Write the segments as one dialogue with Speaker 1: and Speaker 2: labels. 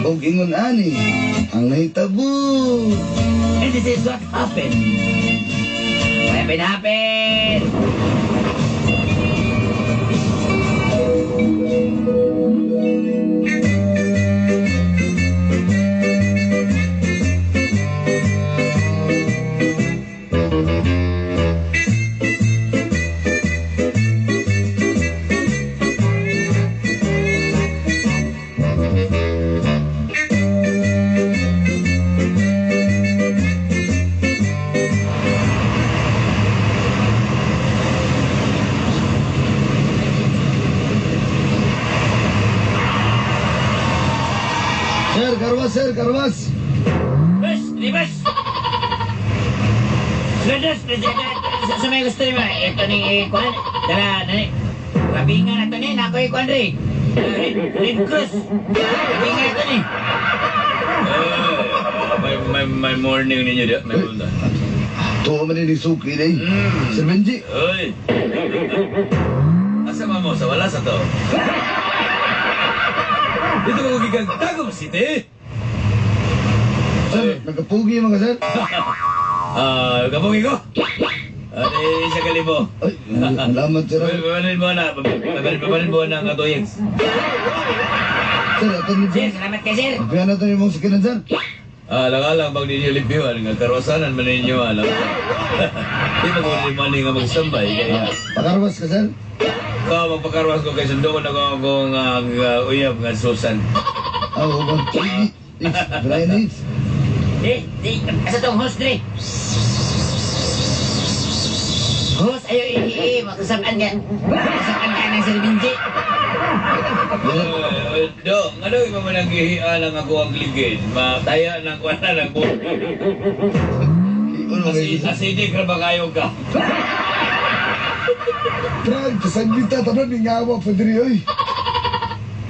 Speaker 1: O ingon ani, ang nahitabo.
Speaker 2: And this is what happened. What happened?
Speaker 1: Sir, karwas.
Speaker 2: Bus, di bus. Sudah, sa may gusto niyo, ito ni Kwan. Dala, nani. Labingan ito ni, nako Kwan rin. Red Cross. Labingan ito ni.
Speaker 3: May morning ninyo dia, may bunda.
Speaker 1: Tuwa man ni Suki day. Sir Benji.
Speaker 3: Oy. Asa mo sa wala sa to? Dito ko gigagtago City.
Speaker 1: Sir, nagkapugi mga sir.
Speaker 3: Kapungi ko. Isa kalibo.
Speaker 1: Ay, salamat sir.
Speaker 3: Papanin mo na ang katoyeng.
Speaker 1: Sir, ito ni
Speaker 2: Sir, salamat ka, sir.
Speaker 1: Kaya natin yung mga sakinan sir.
Speaker 3: Alang-alang pag ninyo lipiwan, nga karwasanan man ninyo, alam. Di ba kung limani nga magsambay, kaya.
Speaker 1: Pakarwas ka sir.
Speaker 3: Magpakarwas ko kay sundo ko na kung uyab nga Susan.
Speaker 1: Oo, Brian Hitch.
Speaker 2: Asa tong host, Dre? Host, ayaw makasapaan ka. Makasapaan ka ng Sir Benji.
Speaker 3: Do, nga daw iba mo nang gihian ang ako ang ligid. Mataya ng kwana ng buwan. Asidik na ba kayo ka?
Speaker 1: Brad, kasagbita tanan ni ngawa pa diri oy.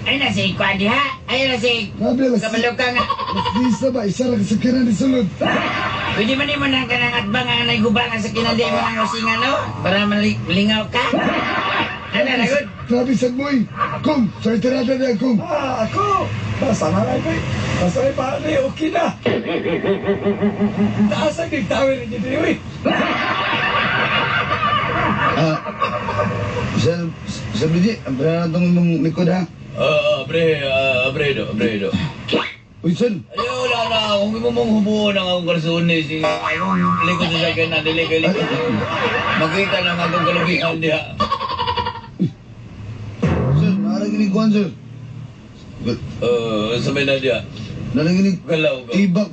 Speaker 2: Ay na si Kwan diha. Ay na si
Speaker 1: Nabi,
Speaker 2: Kabalo ka nga.
Speaker 1: Lisa ba, isa lang sa kinan ni sulod.
Speaker 2: Pwede man mo nang kanang atbang ang naigubangan sa kinandi mo ng usingan, no? Para malingaw ka. Ano na, good?
Speaker 1: Grabe sad mo eh. Kung, sa itirada niya kung.
Speaker 4: Ako! Basta na lang kayo. Basta may paano eh, okay na. Taas ang nagtawin ninyo din, uy.
Speaker 1: Sir Benji, ang pera natong mong likod ha.
Speaker 3: Abredo.
Speaker 1: Uy, sir.
Speaker 3: Ay, wala na. Kung mo mong hubuon ang akong kalsunis, akong likod sa sakin na dilikay-likod. Makita lang akong kalubihan diha.
Speaker 1: Sir, naraginig ko sir.
Speaker 3: Sabay na diha.
Speaker 1: Naraginig
Speaker 3: Galaw ko.
Speaker 1: tibak.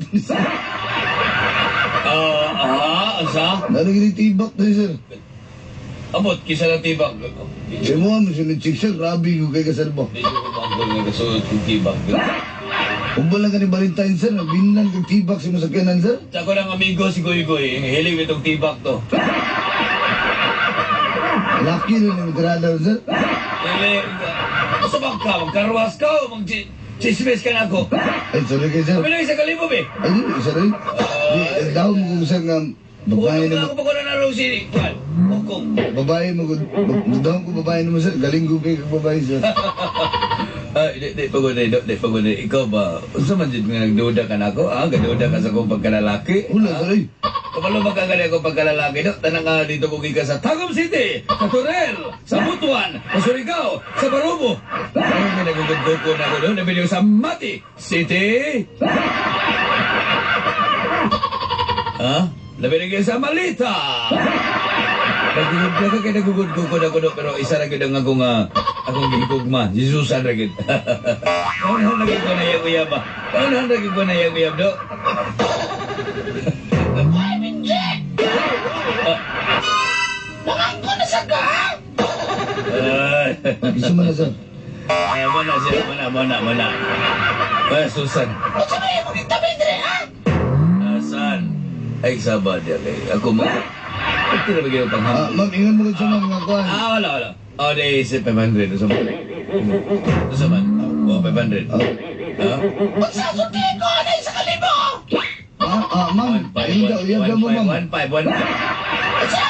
Speaker 3: Asa?
Speaker 1: Naraginig tibak na sir.
Speaker 3: Amot, kisa na tibak.
Speaker 1: Kaya mo mo siya nag-check sir, grabe ko kay kasal mo.
Speaker 3: Hindi ko mangkol nga kasuot kong tibak.
Speaker 1: Kung lang ka ni Valentine sir, binlang kag tibak si masakyanan sir.
Speaker 3: Sa ko ng amigo si Goy-Goy, hilig itong tibak to.
Speaker 1: Lucky rin yung matirada sir.
Speaker 3: Hilig, masabag ka, magkarwas ka o mag-chismis ka na ako.
Speaker 1: Ay, sorry kayo sir.
Speaker 3: Kami lang isa kalibo, be.
Speaker 1: Ay, isa rin. Daw mo kung saan nga babae
Speaker 3: Huwag na
Speaker 1: na
Speaker 3: ako pa ko na naro si Juan. Hukong.
Speaker 1: babae mo daw ko babae naman sir. Galing ko kay babae sir.
Speaker 3: Di pagod. Ikaw ba, unsa man dito nga nagduda ka na ako? Gaduda ka sa kong pagkalalaki?
Speaker 1: Wala sir.
Speaker 3: Kapalo magkagani ako pagkalalaki, no? Tanang nga dito kong ika sa Tagum City, sa Torel, sa Butuan, sa Surigao, sa Barubo. Ano nga nagugod ko na ako doon? Nabili ko sa Mati City. Nabili ko sa Malita. Nagugod ka kaya nagugod ko na ako doon, pero isa lang yun ang akong gihigugma, si Susan Ragid. Ano lagi ko na yung uyab ba? Ano lagi ko na yung uyab do?
Speaker 2: Ay, Benji! Nakangko na sa ka!
Speaker 1: Gusto mo na sir.
Speaker 3: Muna. Susan.
Speaker 2: Ba't sa may mong tabi, Dre, ha?
Speaker 3: San? Ay, sabad yan eh. Ako mo. Ba't tinabagay yung panghapon?
Speaker 1: Ma'am, ingon mo ko sa mga kuhan.
Speaker 3: Wala. Di 500. Sa man? 500.
Speaker 2: Ba't sa suti ko na isa kalibo?
Speaker 1: Ma'am, uyab mo ma'am.
Speaker 3: 1.5.
Speaker 2: Ba't sa?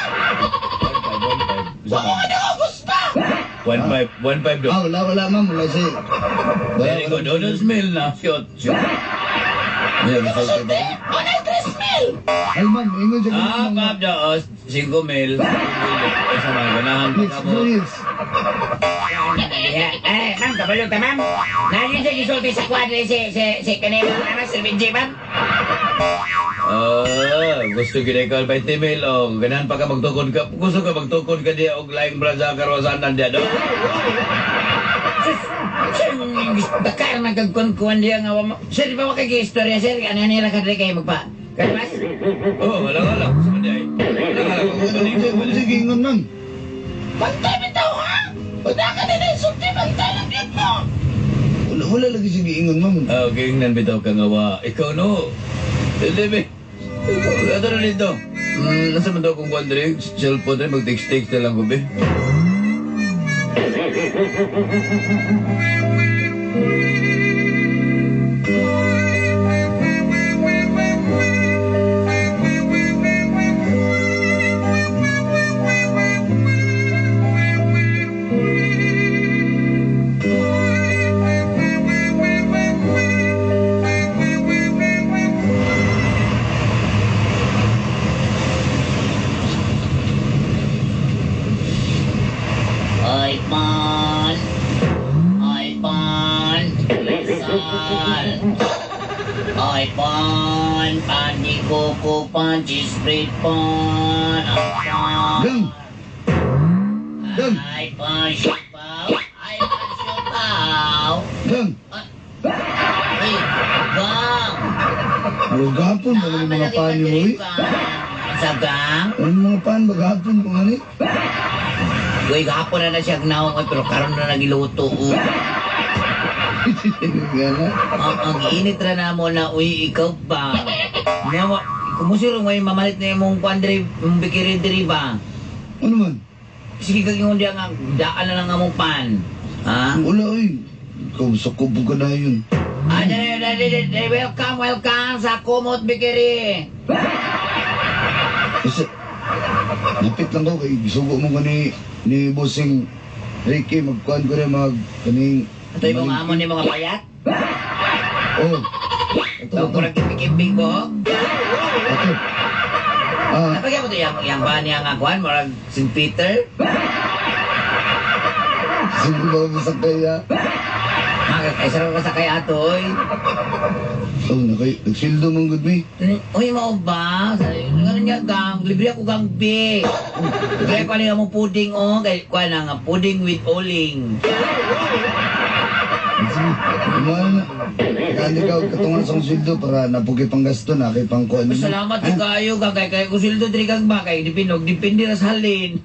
Speaker 2: Baka ka na gusto!
Speaker 3: 1.5 do.
Speaker 1: Wala ma'am. Wala siya.
Speaker 3: Very good. Odo's meal na. Shoot. Yeah, result ba?
Speaker 1: Ay ma'am, ingon siya.
Speaker 3: Pap daos. 5 mil. Sa mga ganahan pa ka mo.
Speaker 1: Yes.
Speaker 2: Ma'am, kabalo ka, ma'am. Nandiyan siya gisulti sa kwadre si kanina, ma'am, si Benji, ma'am.
Speaker 3: Gusto ginekal 20 mil o ganahan pa ka magtukod ka. Gusto ka magtukod ka diya og laing bransa karwasanan diya do.
Speaker 2: Bakar nagkagkuan diya nga. Sir, di ba makag-istorya, sir? Ano nila kadre kayo magpa? Kalmas?
Speaker 3: Wala. Sa manday.
Speaker 1: Sige, ingon ma'am.
Speaker 2: Bantay bitaw, ha? Wala ka din ay sulti, bantay lang din mo.
Speaker 1: Wala lagi sige ingon ma'am.
Speaker 3: Okay, nan bitaw ka nga wa. Ikaw no. Dili. Ato na dito. Nasa man daw kung wondering, cellphone rin, mag-text na lang ko, be.
Speaker 2: Pan, pandi koko, panci sprit pan,
Speaker 1: Gang. Gang.
Speaker 2: ay pan sipaw, ay pan sipaw.
Speaker 1: Gang.
Speaker 2: Ay, gang.
Speaker 1: Gapon ba ng mga pan ni Uy?
Speaker 2: Sa gang?
Speaker 1: Ang mga pan ba gapon ko nga ni?
Speaker 2: Uy, gapon na siya gnaong, pero karon na nagiluto.
Speaker 1: Gana.
Speaker 2: Ang init ra na mo na, uy, ikaw ba? Nga, kumusiro mo yung mamalit na yung kwadre, yung bikiri-diri ba?
Speaker 1: Ano man?
Speaker 2: Sige kag yung diya nga, daan na lang nga mong pan. Ha?
Speaker 1: Wala oy. Ikaw sa kubo ka na yun.
Speaker 2: Welcome sa Kumot Bikiri.
Speaker 1: Kasi, napit lang ko kay sugo mo ka ni Bossing Ricky. Magkuhan ko rin kaning...
Speaker 2: Ito yung mga amon ni mga payat?
Speaker 1: Oh.
Speaker 2: Ito ko nagkipikimping ko?
Speaker 1: Ito.
Speaker 2: Napagyan mo ito yung ba niya nga kuhan? Marag St. Peter?
Speaker 1: Sige ba kami sa kaya?
Speaker 2: Isa ko sa kay Atoy.
Speaker 1: Oh, nagsildo mong good me.
Speaker 2: Uy, mao ba? Ano niya gang? Libre ako gang B. Libre ako niya mong pudding o. Kuha na nga, pudding with oling.
Speaker 1: Sige, kumana na. Kaya ka katungan sa sildo para napugi pang gasto na kay pang kuhan.
Speaker 2: Salamat yung kayo, gagay kayo kusildo diri kang ba kay dipindi ra sa halin.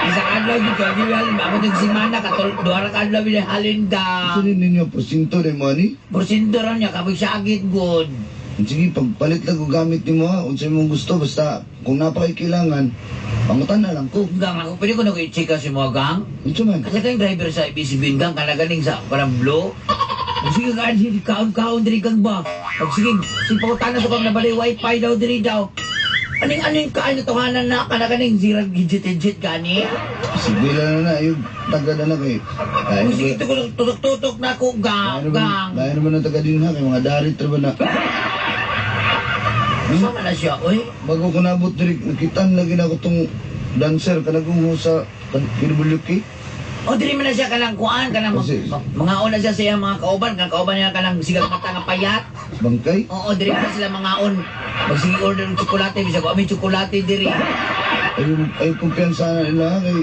Speaker 2: Isa kadlaw di ka di halin, amo din semana ka duara kadlaw di halin ka.
Speaker 1: Sige ninyo, porsinto rin mo ani?
Speaker 2: Porsinto ron niya kapag sagit good.
Speaker 1: Sige, pagpalit lang kung gamit ni mo ha. Kung sa'yo mong gusto, basta kung napakailangan, pangutan na lang ko.
Speaker 2: Gang ako, pwede ko na i-check si mga gang.
Speaker 1: Ito man.
Speaker 2: Kasi kayong driver sa BCB gang, kalagaling sa parang blow. Pag sige ka, kaon-kaon diri kang ba? Pag sige, sipakutan na sa kong nabalay wifi daw diri daw. Aning kaan na tuhanan na, kalagaling zirag gidget-gidget gani.
Speaker 1: Sige lang na, yung taga na lang eh.
Speaker 2: Kung sige, ito ko tutok-tutok na ako, gang.
Speaker 1: Lain naman ang taga din ha, kay mga darit ba na.
Speaker 2: Sama na siya, oy.
Speaker 1: Bago ko nabot diri, nakitaan lagi na ako tong dancer, kanagong sa Kinubulyuki.
Speaker 2: O, diri mo na siya kanang kuan, kanang mga una siya sa iyang mga kauban, kanang kauban niya kanang sigang mata nga payat.
Speaker 1: Bangkay?
Speaker 2: Oo, diri mo na sila mga on. Pag sige order ng tsokolate, bisa ko amin tsokolate diri.
Speaker 1: Ay kumpiyansa na nila kay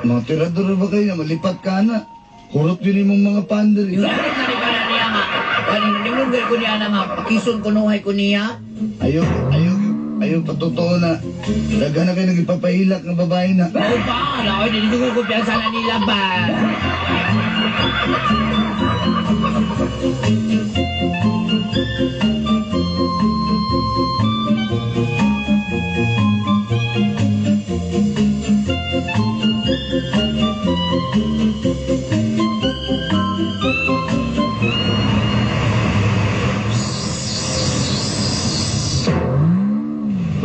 Speaker 1: mga tirador ba kayo na malipat ka na. Kurot din mong mga pander.
Speaker 2: Yung ano na ni para niya nga, ninunggal ko niya na nga, pakison ko nuhay ko niya.
Speaker 1: Ayaw patotoo na. Daga na kayo nagipapahilak ng babae na.
Speaker 2: Oo ba? Alam ko, hindi ko kumpiyansa na nila ba?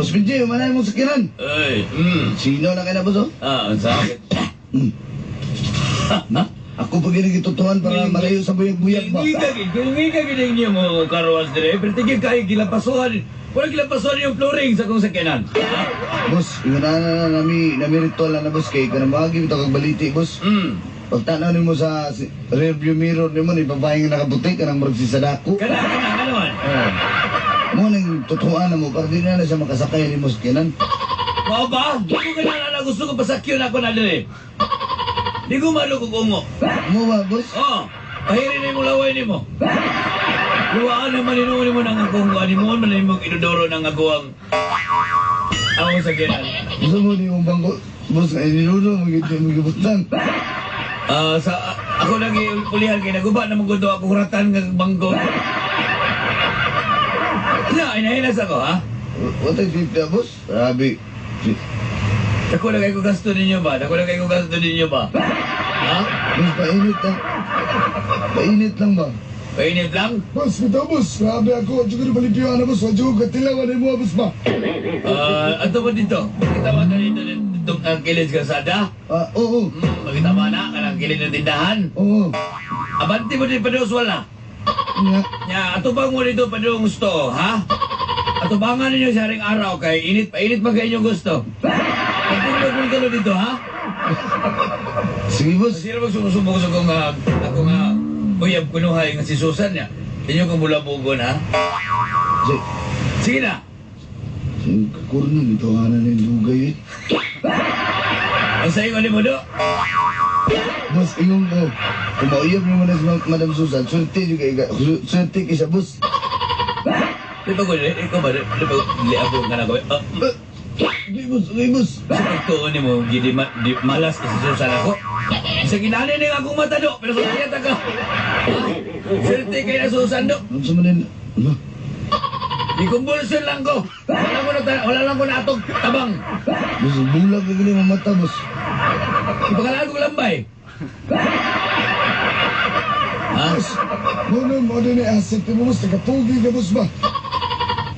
Speaker 1: Boss Benji, umanahin mong sakiran.
Speaker 3: Ay,
Speaker 1: Sino na kayo na, boss?
Speaker 3: ang sakit.
Speaker 1: Na? Ako pa ginagitutuhan para malayo sa buyag-buyag ba?
Speaker 3: Hindi ka gining niya mo karuas dire. Pero tigil kayo gilapasuhan. Wala gilapasuhan yung flooring sa kong sakyanan.
Speaker 1: Boss, yung nami ritual na boss kay kanang bahagi bitaw kag baliti boss. Pagtanaw nimo sa rearview mirror nimo ni babae nga nakaputi kanang murag si Sadako.
Speaker 3: Kana, man.
Speaker 1: Mo nang tutuan na mo para di na siya makasakay nimo sa kanan.
Speaker 3: Mao ba? Di ko ganyan na gusto ko pasakyon ako na dire. Di ko malukog ungo.
Speaker 1: Mo ba boss?
Speaker 3: Oh, pahirin mo laway ni mo. Luwaan naman inuuni mo ng akong animon, man mo inodoro ng aguang ako sa ginan.
Speaker 1: Gusto mo ni yung bangko boss ay niluno magibutan.
Speaker 3: Ako lagi ulihan kay naguba na magudo ako huratan ng bangko. Inahilas ako, ha?
Speaker 1: What a tip na boss? Grabe.
Speaker 3: Ako lagay ko gasto ninyo ba? Ha?
Speaker 1: Boss, painit lang. Painit lang ba?
Speaker 3: Painit lang?
Speaker 4: Boss, bitaw boss. Grabe ako. Diyo ko na balipiyaan na boss. Diyo ko katilawan na mo boss ba?
Speaker 3: Ato ba dito? Makita ba dito ang kilid kalsada?
Speaker 1: Oo.
Speaker 3: Makita ba na ang kilid ng tindahan?
Speaker 1: Oo.
Speaker 3: Abanti mo din pa doon wala.
Speaker 1: Nga.
Speaker 3: Nya, atubang mo dito pa doon gusto, ha? Atubangan ninyo sa haring araw kay init pa kayo inyong gusto. Pagtulog mo dito dito, ha?
Speaker 1: Sige boss.
Speaker 3: Sino magsumusubok sa ako nga uyab kunuhay nga si Susan niya. Inyo kong bulabugon, ha? Sige na.
Speaker 1: Sing kakurnan ito nga na yung lugay eh.
Speaker 3: Ang sa'yo ni mo do?
Speaker 1: Boss, ingong ko. Kung mauyab mo na si Madam Susan, swerte juga iga. Swerte kay siya boss.
Speaker 3: Di ba ko, ikaw ba, di ba liabog ka na ko?
Speaker 1: Okay boss.
Speaker 3: Sa pagtuon ni mo, di malas kasi Susan ako. Sa ginali ni akong matado, pero sa kaya taga. Swerte kay na Susan do.
Speaker 1: Ano sa manin? Ano?
Speaker 3: Di kumbulsyon lang ko. Wala lang ko na atong tabang.
Speaker 1: Boss, bulag ka ganyan mga mata boss.
Speaker 3: Ipakalaan ko lambay. Ha?
Speaker 4: Mo din ay asset mo boss. Tagapugi ka boss ba?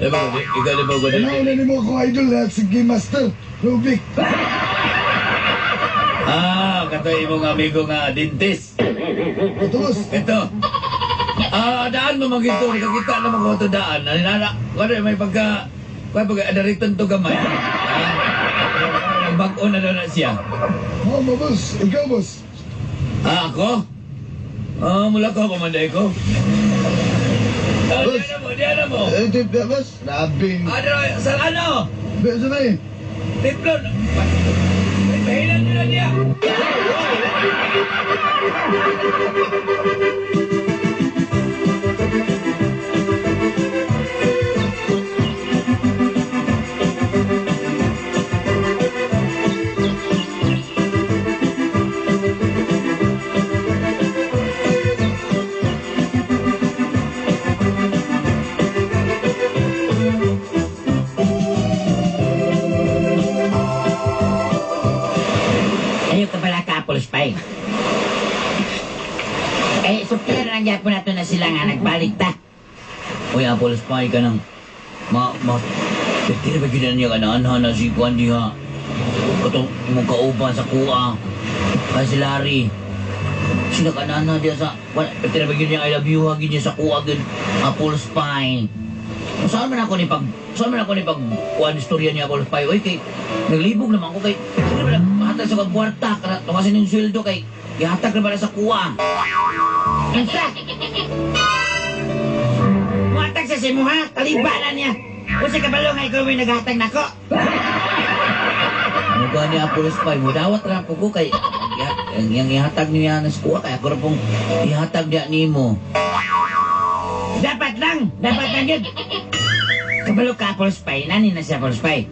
Speaker 3: Eh ba, ikaw di ba ko
Speaker 4: Ano na ni mo akong idol na si Game Master. Rubik.
Speaker 3: Kato imong amigo nga dentist.
Speaker 4: Ito boss.
Speaker 3: Ito. Daan mo magito, nakakita na mga ito daan. Naninala, may pagka adariton to gamay. Nagbago na daw na siya.
Speaker 4: Mama boss. Ikaw boss.
Speaker 3: Ako? Mula ko, pamanday ko. Diyan na mo.
Speaker 1: Eh, tip na boss. Rabing.
Speaker 3: Sa ano?
Speaker 1: Beso na eh.
Speaker 3: Tiplon. Pahilan nyo na niya.
Speaker 5: Ayaw ka pala ka, Apple Spy. Supplier lang yapon nato na sila nga nagbalik ta.
Speaker 2: Uy, Apple Spy ka nang Tira ba gina niya ka na si Juan diha? Katong imong kauban sa kuha. Kaya si Larry. Sila ka na diya sa... Tira ba gina niya I love you ha niya sa kuha gin Apple Spy. Saan man ako ni pag kuhan istorya ni Apple Spy. Uy, kay naglibog naman ko kay... Sino ba hatag sa kwarta? Tumasin yung sweldo kay... Ihatag na pala sa kuha.
Speaker 5: Ansa? Muhatag sa simo ha? Kalibanan niya. Kung sa kabalo nga ikaw may naghatag na ko.
Speaker 2: Muga ni Apple Spy, mudawat lang ko kay yang ihatag niya na sa kuha kaya ako rin pong ihatag niya ni mo.
Speaker 5: Dapat lang yun. Kabalo ka, Apple Spy. Nani na si Apple Spy.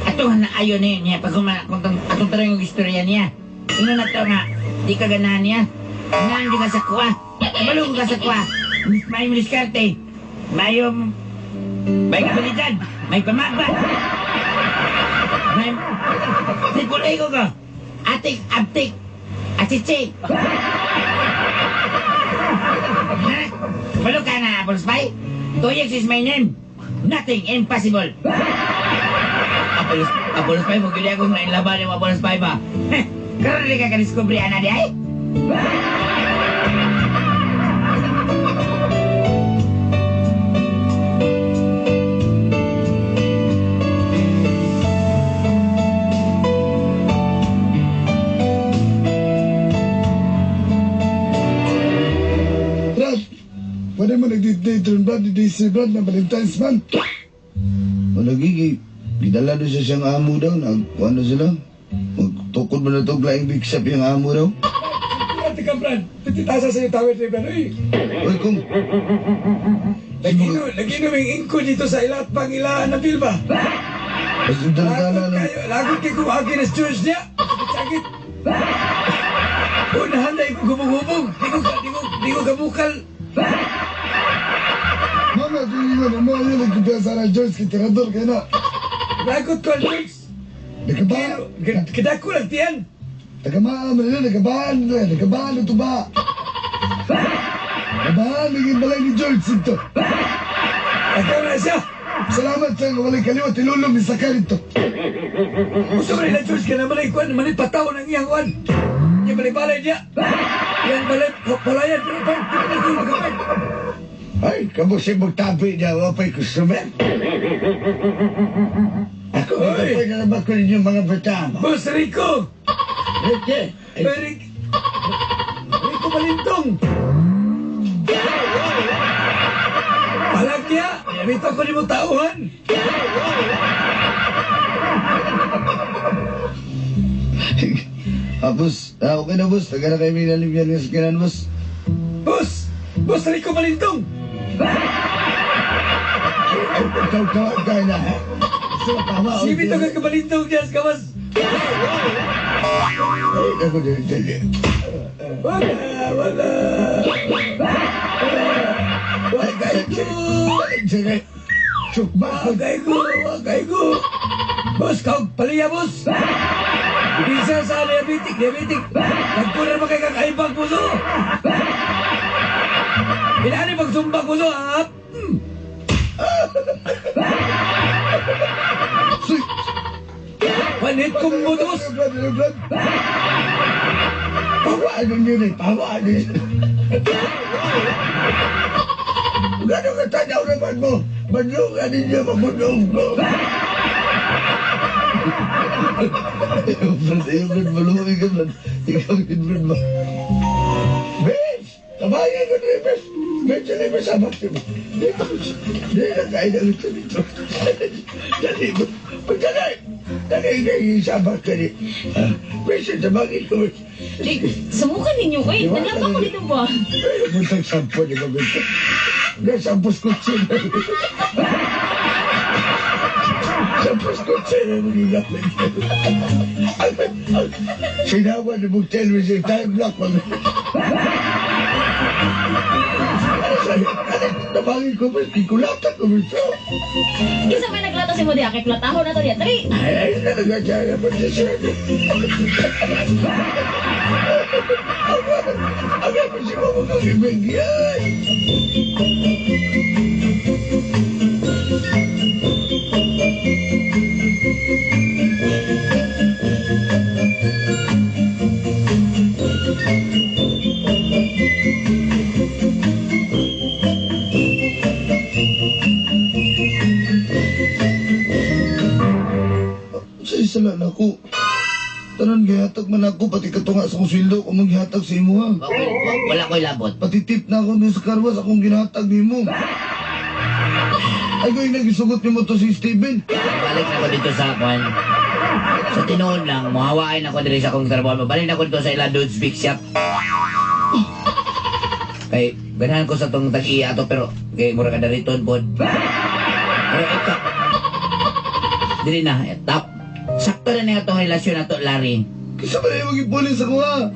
Speaker 5: Atong na ayon niya. Pag atong tarang yung istorya niya. Ino na to nga. Di ka ganahan niya. Ganahan ka sa kuha. Kabalo ka sa kuha. May miliskarte. May kabilidad. May pamagbat. May triple A ko ko. Atik, aptik. Atiche. Ha? Kabalo ka na, Apple Spy. 2 years is my name. Nothing impossible.
Speaker 2: Apple Spy, mo gili akong nainlaban yung Apple Spy ba?
Speaker 5: Karoon ka ka-discovery, ana di ay?
Speaker 4: Brad, pwede mo nag-date rin, Brad, di si Brad na Valentine's man.
Speaker 1: Malagi, gidala doon siya siyang amo daw. Ano sila? Magtukod mo na ito, glaing big shop yung amo daw.
Speaker 3: Ate ka, Brad. Tititasa sa'yo tawid ni Brad. Uy,
Speaker 1: Uy, kung...
Speaker 3: naginom yung ingko dito sa ilat pang ilaan na bilba.
Speaker 1: Basta dala-dala lang.
Speaker 3: Lagot kayo kumaki na George niya. Sakit. Unahan na ko gumugubog. Di ko kabukal.
Speaker 4: Mga tingin mo, yun nagkipiyasa na George, kitirador kayo na.
Speaker 3: Lagot ko, George.
Speaker 4: Nagkabahan,
Speaker 3: Kadako lang tiyan.
Speaker 4: nagkabahan mo nila, nagkabahan ito ba? Nagkabahan, naging balay ni George ito.
Speaker 3: Ikaw na siya.
Speaker 4: Salamat sa walay kaliwa, tilulong ni Sakarito.
Speaker 3: Gusto mo rin na George ka na malikwan. Malipataw ng iyang wan. Yung balay niya. Yung palayan.
Speaker 1: Ay, kamusin magtabi niya, wapay customer. Ako, wapay na naman ko ninyo mga batama.
Speaker 3: Boss Rico.
Speaker 1: Ricky,
Speaker 3: Rico Balintong. Palag niya. Nabito ko ni mo tauhan.
Speaker 1: Boss, okay na boss, taga na kayo may nalibyan ng sakinan boss.
Speaker 3: Boss Rico Balintong.
Speaker 1: Ay, tawag tayo na ha. So, tama.
Speaker 3: Si Bito ka Balintong dyan sa kawas.
Speaker 1: Ay, ako dali.
Speaker 3: Wala. Wagay ko.
Speaker 1: Sige.
Speaker 3: Wagay ko. Boss, kau paliya, boss. Bisa sa diabetic. Nagkunan mo kay kakaibang puso. Pinani magsumbang puso, ha? Panit kong mo, boss.
Speaker 1: Pawaan nyo rin, pawaan nyo. Gano'n ka tanaw naman mo. Manungan ninyo, mamunong mo. Brad, maluwi ka, Brad. Ikaw yun, Brad, ma. Bes! Tabayan ko rin, Bes. Medyo na yung masama ko. Hindi na kain na ito dito. Dali mo. Magdalay. Dali na yung isama ka rin. Bes, tabagin ko.
Speaker 6: Sumukan ninyo kayo. Nangyapa ko dito ba?
Speaker 1: Ay, buntag sampo ni Babito. Nasampos ko siya. Sampos ko siya na nagigap na ito. Sinawa na mong television time block. Tabangin ko ba? Ikulatan ko ba ito?
Speaker 6: Isa may naglata si mo di akit lataho na to diya. Dali!
Speaker 1: Ay, nagagaya pa siya. Aga pa si Mama kang ibigyan. Sa isa lang ako. Tanan gihatag man ako, pati katunga sa kong sweldo, kung maghihatag sa imo ha.
Speaker 2: Wala ko'y labot.
Speaker 1: Pati tip na ako doon sa karwas, akong ginhatag ni mo. Ay ko yung nagisugot ni mo to si Steven.
Speaker 2: Balik na ko dito sa kwan. Sa tinuod lang, muhawain ako diri sa akong trabaho. Balik na ko dito sa ila Dudes Big Shop. Kay, ganahan ko sa tong tag-iya to, pero kay mura ka na rito, bod. Pero ito, dili na, tap. Sakto na niya itong relasyon na to, Larry.
Speaker 1: Kisa ba na yung mag-ipulis ako ha?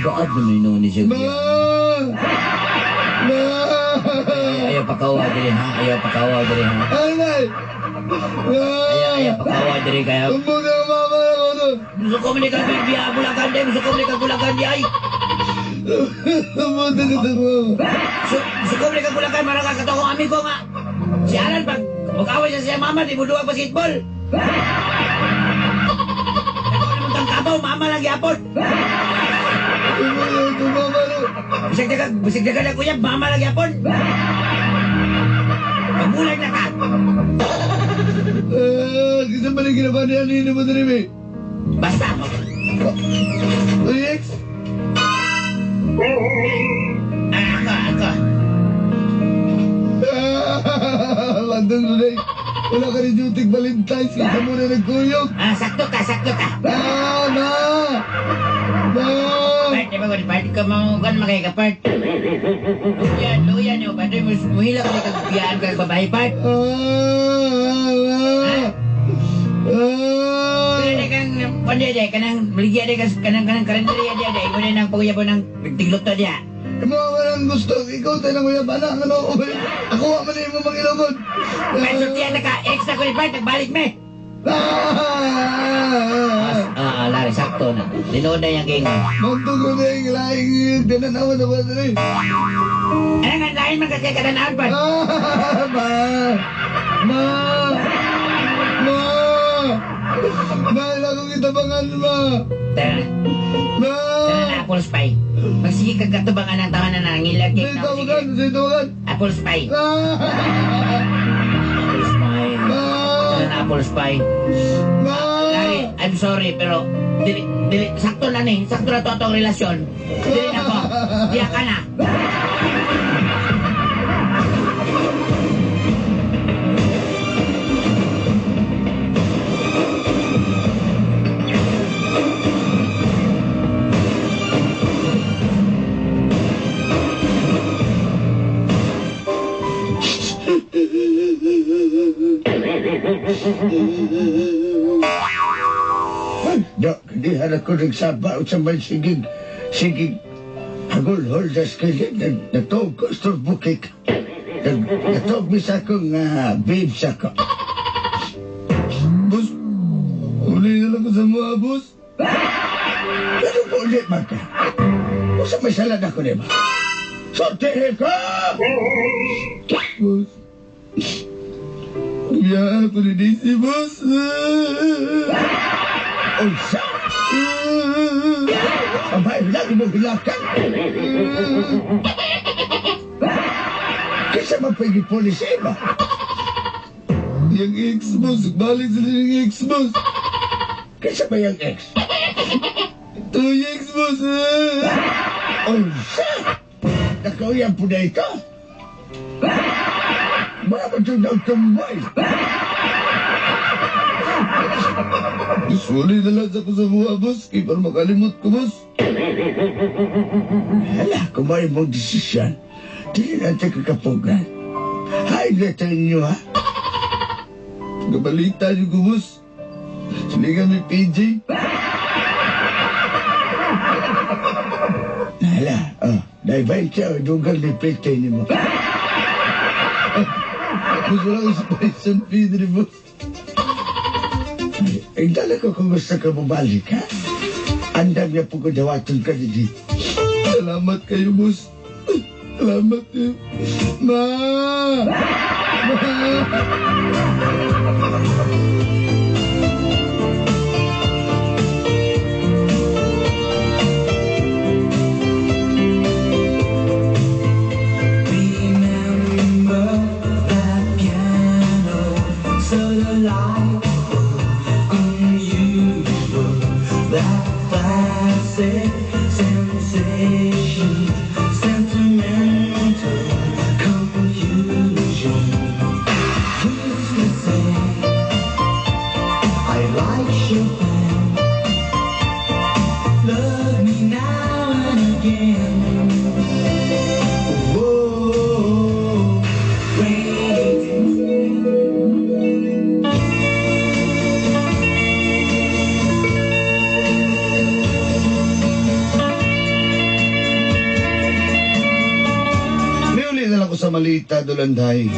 Speaker 2: Baad mo ni siya. Ayaw pakawa diri ha, ayaw pakawa diri ha.
Speaker 1: Anay!
Speaker 2: Ayaw pakawa diri kaya.
Speaker 1: Tumbog na mama na ako doon.
Speaker 2: Gusto ko manikan biya bulakan din, gusto ko manikan bulakan di ay.
Speaker 1: Tumbog na kita mo.
Speaker 2: Gusto ko manikan bulakan, marang kakataw kong amigo nga. Si Alan pag
Speaker 5: Mag-away siya siya mama, di mo duwa basketball. Ako naman kang kabaw, mama lang yapon. Bisig dagan na kuya, mama lang yapon. Pamulag na ka.
Speaker 1: Kita ba na ginawa niya ni mo na rin,
Speaker 5: Basta mo.
Speaker 1: X?
Speaker 5: Ako.
Speaker 1: Landang Lunay. Wala ka rin duty Valentine's. Kita mo na nagkuyog.
Speaker 5: Sakto ka.
Speaker 1: Ma!
Speaker 5: Part, di ba ko, part ka mo, kan makikapart. Luyan yung part, muhila ko na kagbiyaan ka babae part. Kundi kanang maligya de kanang karenderiya dia de kundi nang paguyabo ng tiglot to dia.
Speaker 1: Imo man gusto ikaw tayo nang uyab anak ano. Ako wa man imo mangilogod.
Speaker 5: May sortiyan na ka extra ko ni part nagbalik me. Lari sakto na. Linood na yung king.
Speaker 1: Mantugo na yung laing dinanawan na ba rin?
Speaker 5: Ano nga lain man kasi kadanaan part.
Speaker 1: Mahal akong itabangan, ma!
Speaker 5: Tara na, apple spy. Magsige kagkatubangan ng tawa na nangilag.
Speaker 1: Sitawagan!
Speaker 5: Apple spy. Apple spy. Tara na, apple spy. Lari, I'm sorry, pero sakto na ni. Sakto na to atong relasyon. Dili na ko. Diya ka na.
Speaker 1: Dok, di harap ko nagsabaw sa may sigig. Hagul-hol sa skilid. Natog ko sa bukik. Natog bisa kong babes ako. Boss, uli na lang ko sa mga boss. Pero po ulit man ka. O sa may salad ako, di ba? Sortihin ko! Boss. Ya, ako ni Daisy, boss. Unsa? Abay, lagi mo hilakan. Kaysa mapag-ipolis iba. Yung ex-boss, balik sila yung ex-boss. Kaysa ba yung ex? Ito yung ex-boss. Unsa? Nakauyan po na ito. Bakit ito daw tumbay? Sorry na lang ako sa mga boss. Kaya para makalimot ko, boss. Hala, kumain mong desisyon. Dili natin kakapugan. Hay na tayo nyo, ha? Gabalita nyo ko, boss. Siligan may PJ. Hala, dahil siya, dugang ni PJ ni mo. Gusto lang sa Python feed ni boss. Ay, dala ko kung gusto ka bumalik, ha? Andang niya po ko dawaton ka dito. Salamat kayo, boss. Salamat kayo. Ma! Sa malita, Dolanday.